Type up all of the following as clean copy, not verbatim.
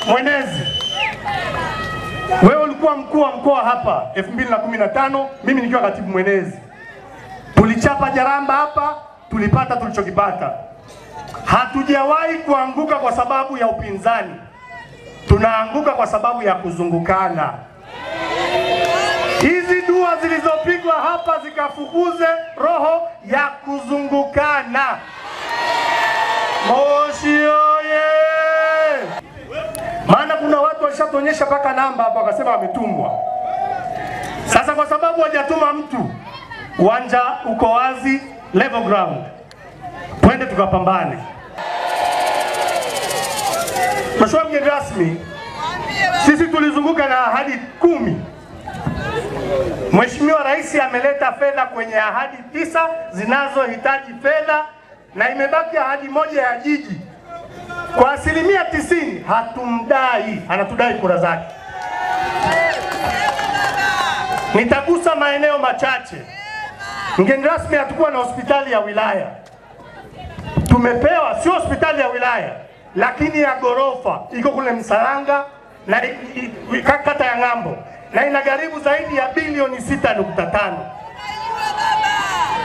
mwenezi, wewe ulikuwa mkuu wa mkoa hapa 2015, mimi nikiwa katibu mwenezi. Tulichapa jaramba hapa, tulipata tulichokipata. Hatujawahi kuanguka kwa sababu ya upinzani. Tunaanguka kwa sababu ya kuzungukana. Hizi dua zilizopigwa hapa zikafukuze roho ya kuzungukana. Moshi oye! Maana kuna watu walishatuonyesha paka namba hapo wakasema wametumwa. Sasa kwa sababu hawajatuma mtu, uwanja uko wazi, level ground. Twende tukapambane. Mheshimiwa mgeni rasmi, sisi tulizunguka na ahadi 10. Mheshimiwa Rais ameleta fedha kwenye ahadi 9 zinazohitaji fedha na imebaki ahadi moja ya jiji. Kwa 90% hatumdai, anatudai kura zake. Nitagusa maeneo machache. Mgeni rasmi, hatukuwa na hospitali ya wilaya. Tumepewa sio hospitali ya wilaya, lakini ya gorofa iko kule Msaranga na kata ya Ng'ambo, na inagharimu zaidi ya bilioni 6.5.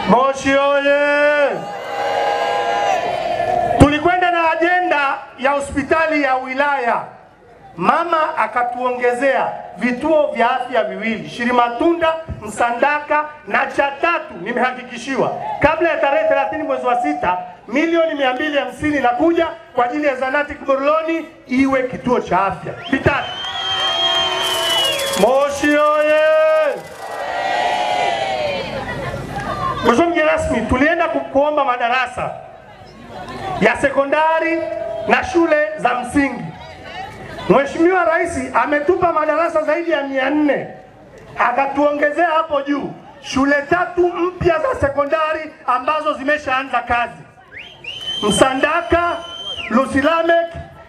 Moshi oye! Tulikwenda na ajenda ya hospitali ya wilaya. Mama akatuongezea vituo vya afya viwili, Shirimatunda, Msandaka na cha tatu. Nimehakikishiwa kabla ya tarehe 30 mwezi wa 6 milioni 250 inakuja kwa ajili ya zanati Kiboroloni iwe kituo cha afya. Vitatu. Moshi oye! Mheshimiwa mgeni rasmi, tulienda kuomba madarasa ya sekondari na shule za msingi. Mheshimiwa Rais ametupa madarasa zaidi ya 400. Akatuongezea hapo juu shule 3 mpya za sekondari ambazo zimeshaanza kazi. Msandaka, Lusilamek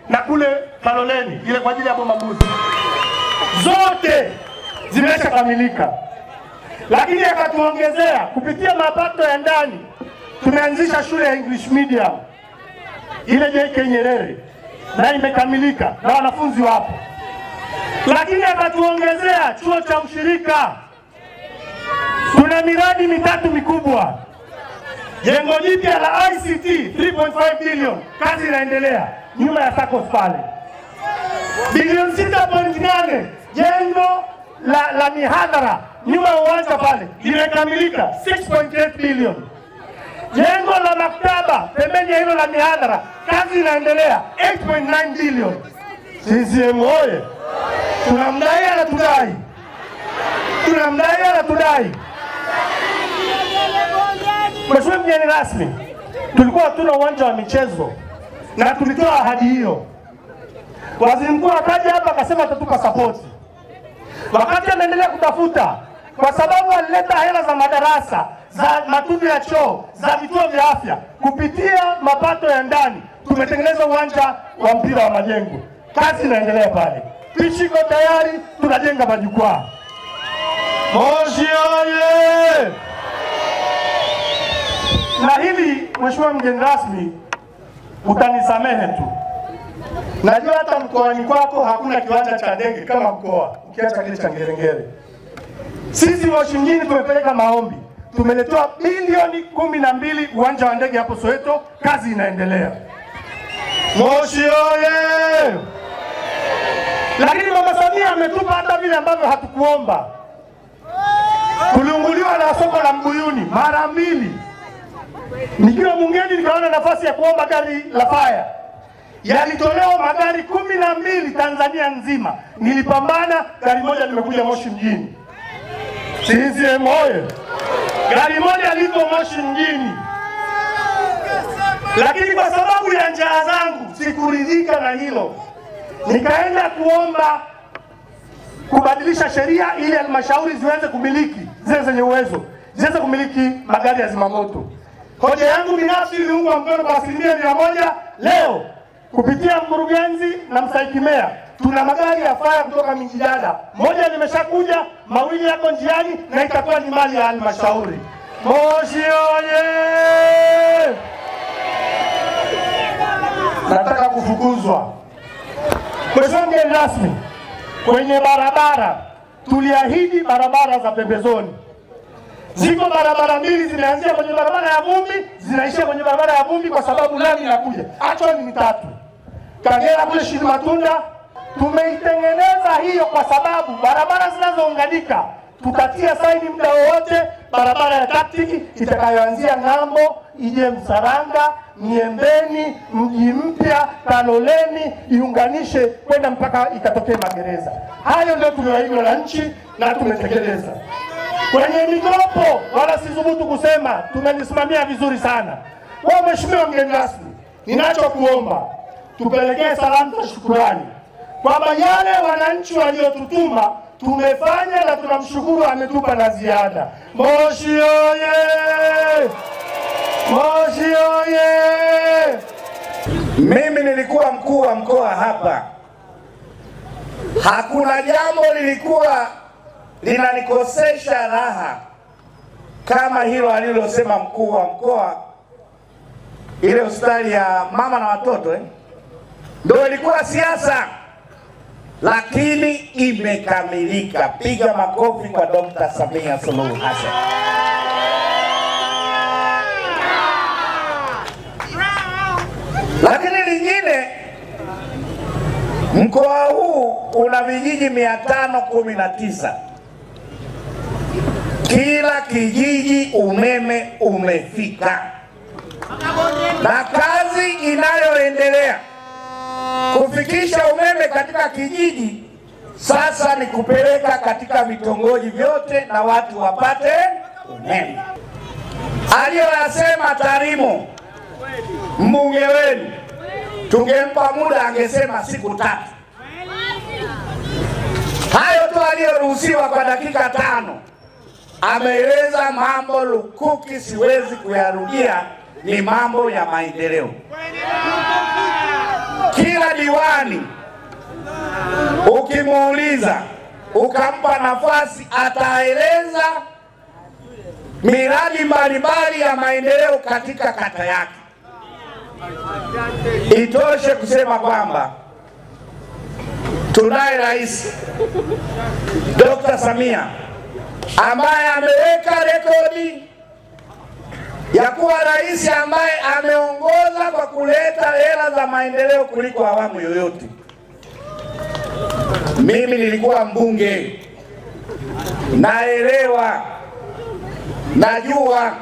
na kule Kaloleni ile kwa ajili ya boma mbuzi. Zote zimeshakamilika. Lakini akatuongezea kupitia mapato ya ndani tumeanzisha shule ya English medium ile JK Nyerere na imekamilika na wanafunzi wapo. Lakini akatuongezea chuo cha ushirika. Tuna miradi 3 mikubwa. Jengo jipya la ICT 3.5 billion, kazi inaendelea nyuma ya SACCOS pale. Bilioni 6.8 jengo la mihadhara nyuma ya uwanja pale limekamilika 6.8 billion. Jengo la maktaba pembeni ya hilo la mihadhara kazi inaendelea 8.9 billion. CCM oye! Tunamdai anatudai. Tunamdai anatudai. Mheshimiwa mgeni rasmi, tulikuwa hatuna uwanja wa michezo na tulitoa ahadi hiyo. Waziri mkuu akaja hapa akasema atatupa support. Wakati anaendelea kutafuta, kwa sababu alileta hela za madarasa, za matundu ya choo, za vituo vya afya, kupitia mapato ya ndani tumetengeneza uwanja wa mpira wa majengo. Kazi inaendelea pale. Pichi iko tayari, tunajenga majukwaa. Moshi oye! Na hili Mheshimiwa mgeni rasmi, utanisamehe tu. Najua hata mkoani kwako hakuna kiwanja cha ndege kama mkoa, ukiacha kile cha Ngerengere. Sisi Moshi mjini tumepeleka maombi. Tumeletewa bilioni 12 uwanja wa ndege hapo Soweto, kazi inaendelea. Moshi oye! Lakini Mama Samia ametupa hata vile ambavyo hatukuomba. Tuliunguliwa na soko la Mbuyuni mara 2. Nikiwa bungeni nikaona nafasi ya kuomba gari la fire. Yalitolewa magari 12 Tanzania nzima. Nilipambana, gari moja limekuja Moshi mjini. CCM oye! Gari moja liko Moshi mjini. Lakini kwa sababu ya njaa zangu sikuridhika na hilo. Nikaenda kuomba kubadilisha sheria ili halmashauri ziweze kumiliki, zile zenye uwezo, ziweze kumiliki magari ya zimamoto. Hoja yangu binafsi iliungwa mkono kwa 100%. Leo kupitia mkurugenzi na mstahiki meya tuna magari ya fire kutoka Minjidada. Moja limeshakuja, mawili yako njiani na itakuwa ni mali ya halmashauri. Moshi oye! Nataka kufukuzwa. Mheshimiwa mgeni rasmi, kwenye barabara tuliahidi barabara za pembezoni. Ziko barabara mbili zinaanzia kwenye barabara ya vumbi, zinaishia kwenye barabara ya vumbi kwa sababu lami inakuja. Actually ni tatu. Kagera kule Shiri Matunda tumeitengeneza hiyo kwa sababu barabara zinazounganika tutatia saini muda wowote barabara ya taktiki itakayoanzia Ng'ambo ije Msaranga, Miembeni, Mji Mpya, Kaloleni, iunganishe kwenda mpaka ikatokee magereza. Hayo ndio tumewaahidi wananchi na tumetekeleza. Kwenye mikopo wala sidhubutu kusema tumelisimamia vizuri sana. Kwa Mheshimiwa mgeni rasmi, ninachokuomba tupelekee salamu za shukrani kwamba yale wananchi waliotutuma tumefanya na tunamshukuru, ametupa na ziada. Moshi oye! Moshi oye! Mimi nilikuwa mkuu wa mkoa hapa. Hakuna jambo lilikuwa linanikosesha raha kama hilo alilosema mkuu wa mkoa, ile hospitali ya mama na watoto Ndio ilikuwa siasa, lakini imekamilika. Piga makofi kwa Dr. Samia Suluhu Hassan. Lakini lingine, mkoa huu una vijiji 519. Kila kijiji umeme umefika. Na kazi inayoendelea kufikisha umeme katika kijiji sasa ni kupeleka katika vitongoji vyote na watu wapate umeme. Aliyoyasema Tarimo mbunge wenu, tungempa muda angesema siku 3. Hayo tu aliyoruhusiwa kwa dakika 5. Ameeleza mambo lukuki, siwezi kuyarudia, ni mambo ya maendeleo. Kila diwani ukimuuliza, ukampa nafasi, ataeleza miradi mbalimbali ya maendeleo katika kata yake. Itoshe kusema kwamba tunaye Rais Dr. Samia ambaye ameweka rekodi ya kuwa rais ambaye ameongoza kwa kuleta hela za maendeleo kuliko awamu yoyote. Mimi nilikuwa mbunge, naelewa, najua,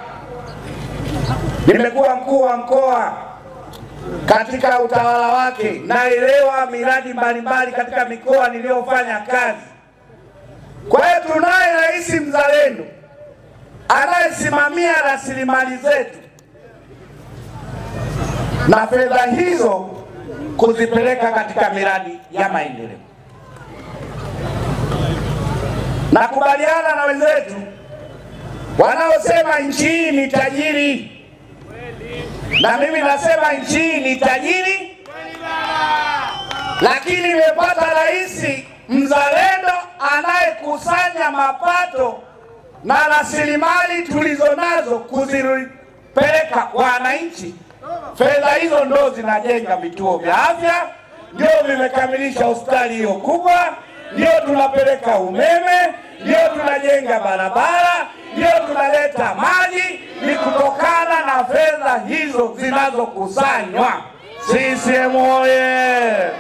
nimekuwa mkuu wa mkoa katika utawala wake, naelewa miradi mbalimbali katika mikoa niliyofanya kazi. Kwa hiyo tunaye rais mzalendo anayesimamia rasilimali zetu na fedha hizo kuzipeleka katika miradi ya maendeleo. Nakubaliana na wenzetu wanaosema nchi hii ni tajiri, na mimi nasema nchi hii ni tajiri, lakini imepata rais mzalendo anayekusanya mapato na rasilimali tulizonazo kuzipeleka kwa wananchi. Fedha hizo ndo zinajenga vituo vya afya, ndio vimekamilisha hospitali hiyo kubwa, ndio tunapeleka umeme, ndio tunajenga barabara, ndio tunaleta maji, ni kutokana na fedha hizo zinazokusanywa. CCM oye!